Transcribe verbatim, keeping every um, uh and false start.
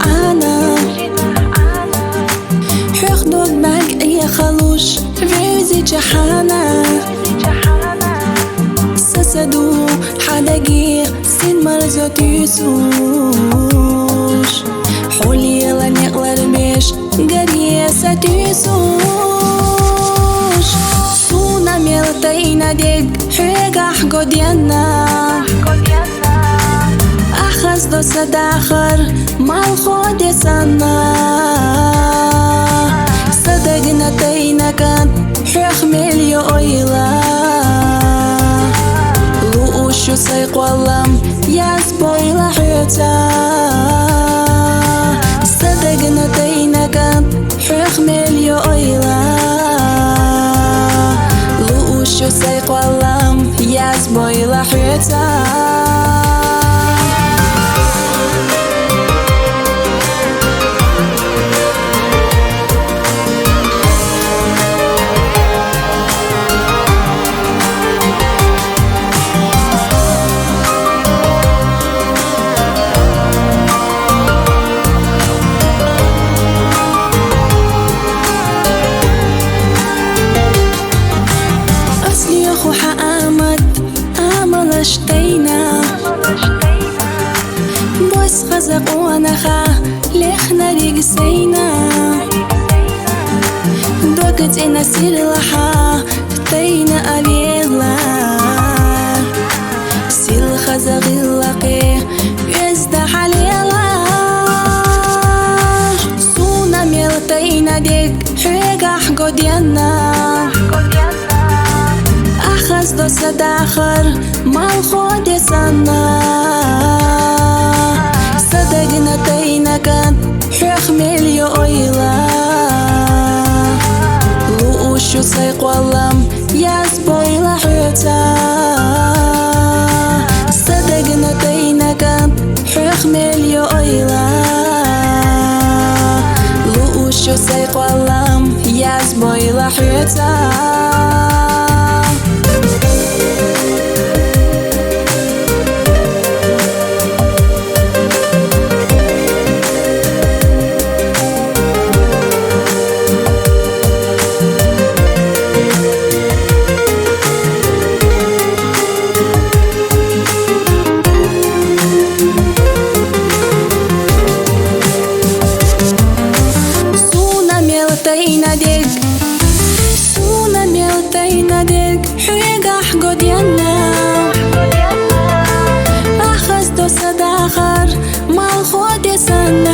Ӏана. Хьох дог бӀаргӀехьа луш вевзача хана, са са ду хьадаге син марзо туьйсуш. Хьулъела некълар беш гаре са туьйсуш. Суна мел тайна дег хьоьгахь годенна. Ахаздо са дахар малхо де санна. Са дагна тайна кӀант хьох мел йойла. Луъуш ю сай кхоллам, язбойла хьоьца. Са дагна тайна кӀант хьох мел йойла. Луъуш ю сай кхоллам, язбойла хьоьца. Ас леху хьан амат, амалаш тайна. Бос хаза къонаха лехнариг сайна. Дог цӀена сирлахьа тайна авела. Сил хаза гӀиллакхе оьзда хьалела. Суна мел тайна дег хьоьгахь годенна. Ахаздо са дахар малхо де санна. Са дагна тайна кӀант хьох мел йойла. Луъуш ю сай кхоллам, язбойла хьоьца. Са дагна тайна кӀант хьох мел йойла. Луъуш ю сай кхоллам, язбойла хьоьца. Суна мел тайна дег, суна мел тайна дег хьоьгахь годенна. Ахаздо са дахар малхо де санна.